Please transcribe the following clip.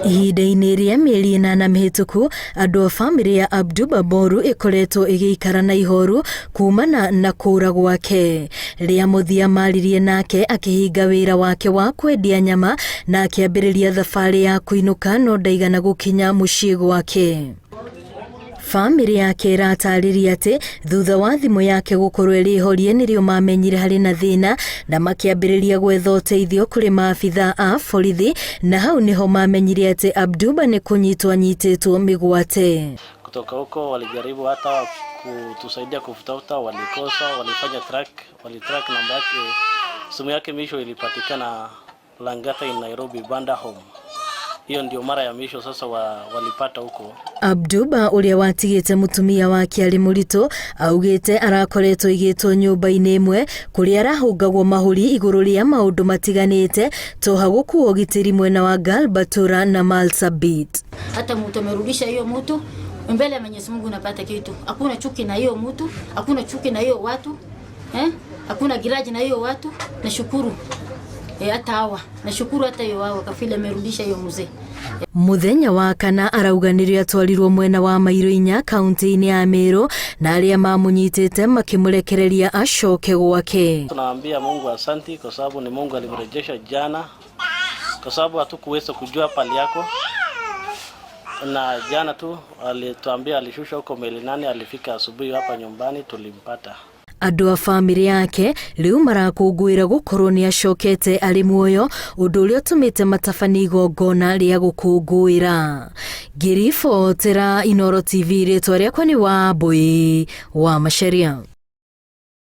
Ihinda-inĩ rĩa mĩeri ĩnana mĩhĩtũku, andũ a bamĩrĩ ya Abduba Boru ĩkoretwo ĩgĩikara na ihoru kumana na kũũra gwake. Rĩa mũthia maririe nake akĩhinga wĩra wake wa kwendia nyama na akĩambĩrĩria thabarĩ ya kũinũka no ndaigana gũkinya mũciĩ gwake. Bamĩrĩ yake ĩratarĩria atĩ thutha wa thimũ yake gũkorwo ĩrĩ horie nĩrĩo mamenyire harĩ na thĩna na makĩambĩrĩria gwetha ũteithio kũrĩ maabitha a borithi na hau nĩho mamenyire atĩ Abduba nĩ kũnyitwo anyitĩtwo mĩgwate. Kutoka huko walijaribu hata kutusaidia kufutafuta, walikosa, walifanya track, walitrack namba yake, simu yake mwisho ilipatikana Langata in Nairobi Banda Home. Hiyo ndio mara ya mwisho sasa walipata huko. Abduba ũrĩa watigĩte mũtumia wake arĩ mũritũ augĩte arakoretwo aigĩtwo nyũmba-inĩ ĩmwe kũrĩa arahũngagwo mahũri igũrũ rĩa maũndũ matiganĩte toha gũkuo ũgitĩri mwena wa Galbatura na Marsabit. Hata mtu amerudisha hiyo mtu mbele ya Mwenyezi Mungu, unapata kitu. Hakuna chuki na hiyo mtu, hakuna chuki na hiyo watu eh? Hakuna grudge na hiyo watu. Nashukuru hata hawa nashukuru hata hiyo hawa kafile amerudisha hiyo mzee. Muthenya wa kana arauga nĩrĩo atwarirwo mwena wa mairo inya kaunti-inĩ ya Meru na arĩa mamũnyitĩte makĩmũrekereria acoke gwake. Tunaambia Mungu asanti kwa sababu ni Mungu alimrejesha jana, kwa sababu hatukuweza kujua pali yako, na jana tu alituambia alishushwa huko meli nane, alifika asubuhi hapa nyumbani tulimpata. Andũ a bamĩrĩ yake rĩu marakũngũĩra gũkorwo nĩ acokete arĩ muoyo, ũndũ ũrĩa ũtũmĩte matabanie igongona rĩa gũkũngũĩra. Ngĩribotera Inooro TV, rĩtwa rĩakwa nĩ Wambui wa Macharia.